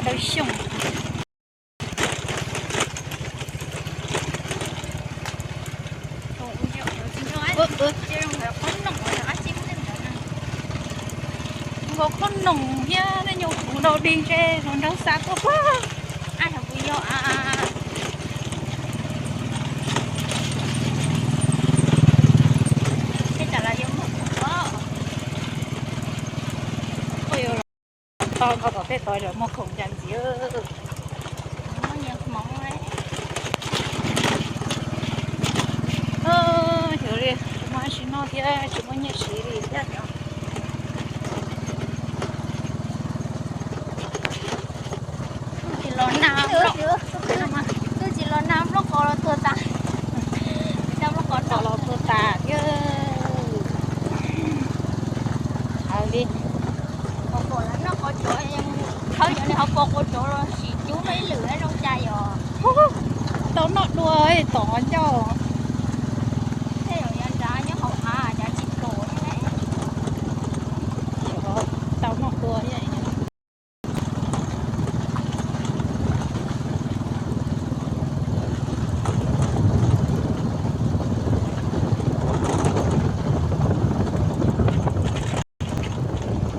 Ntau xyoo. Nkaus qhob noom thiab nej nyuag kuv nrau dig ntshe hluas nraug xa tuaj puag. Tau nkaus tom tej tod lawm muag khoom cas ntxiv. Xyov li tsis muaj dab tsi noj thiab tsis muaj nyiaj siv li thiab. Twb tsis los nag, twb tsis los nag nplooj qos los tuag tas. Nplooj qos los tuag tas thiab. Hais li, noj qos tsov, khawb cov niag hauv paus qos tsov los sim cub ib lwm zoo cas yom. Tau noj dua tom ncauj. Tej zaum yav nrad nyob hauv av cas tsis pom thiab. Tau noj dua thiab.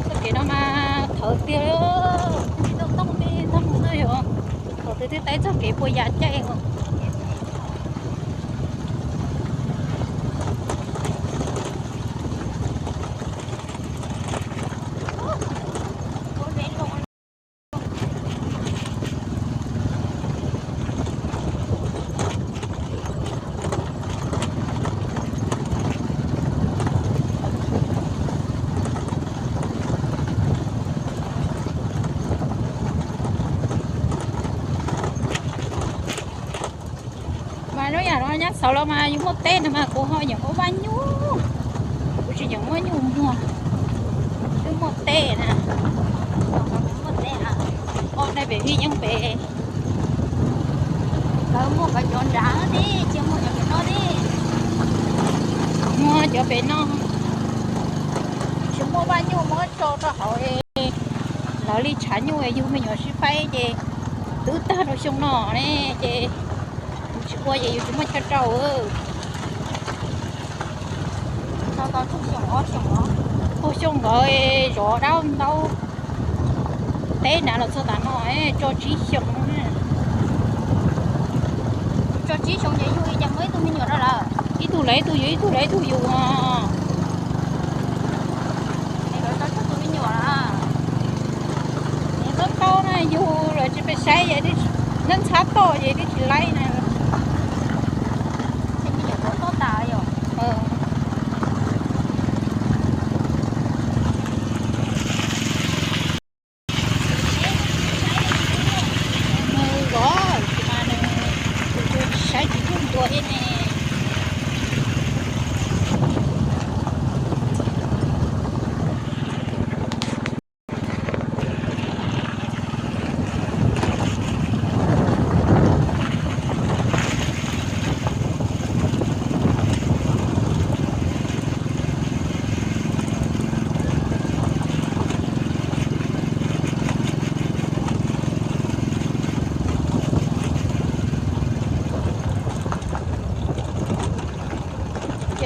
Txoj kev no mas thawv tiag, toj tooj tej tooj xwb yog, thaum twg thiaj tau txoj kev puas yas caij os. Mas lub yam no nyab xauv los mas yus muaj teb no mas kuv ho nyiam ua vaj nyuj, kuv tsis nyiam muab nyuj muag. Twb muaj teb na, muaj teb, o, nej pem vij yeej pem. Lawv muaj cov nrad tib, tsis muaj cov pem no tib. Muaj cov pem no, tsis muaj vaj nyuj muab tso rau hauv, lawv li tshav nyuj yug me nyuam sib faib ces twb tag rau xyoo no ne ces yus tsis ua ces yus tsis muaj chaw rau. Puag xyoo nkawd zov dab ntau, teb nrad los txog tav no tso tsib xyoo. Tso tsib xyoo ces yug li cas muaj ib tug me nyuam rau lawm? Ib tug lawv ib tug yug, ib tug lawv ib tug yug. Tau tau na yug lawv tsis pes saib, ntxhab ntxhab toj ces twb tsis laib na. Nws zov tsis mas nws, kuv tsis saib tsis tug ntua thiab ne.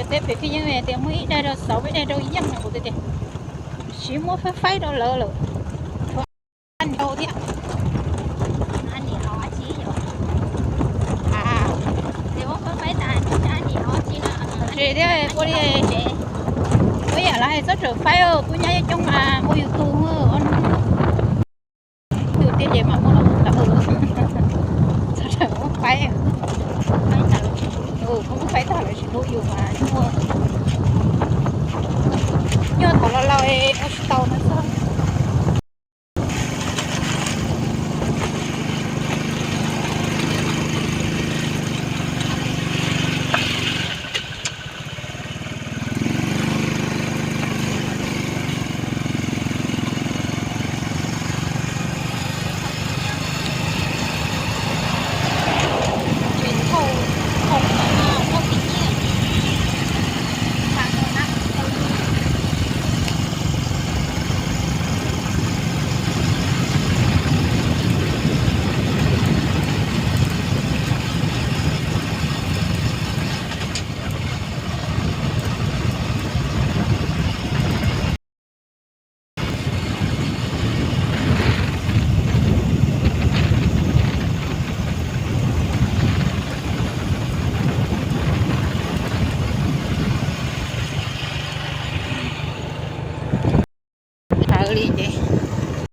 Ces tej pem fij yeej tias muaj ib daim rau xauv, ib daim rau yeej no kuv tias siv muab faib faib rau lawv lawm. Ntau thiab. Tsis thiab ua li, ua yam lawv hais txhob txawm faib, kuv nyab coob mas ua YouTube. Yus tiag ces mas muab txhob txawm muab faib. Kuv kuj faib tag lawv tsis hlub yus mas nyuaj. Nyuaj thaum laus laus ua tsis tau no xwb.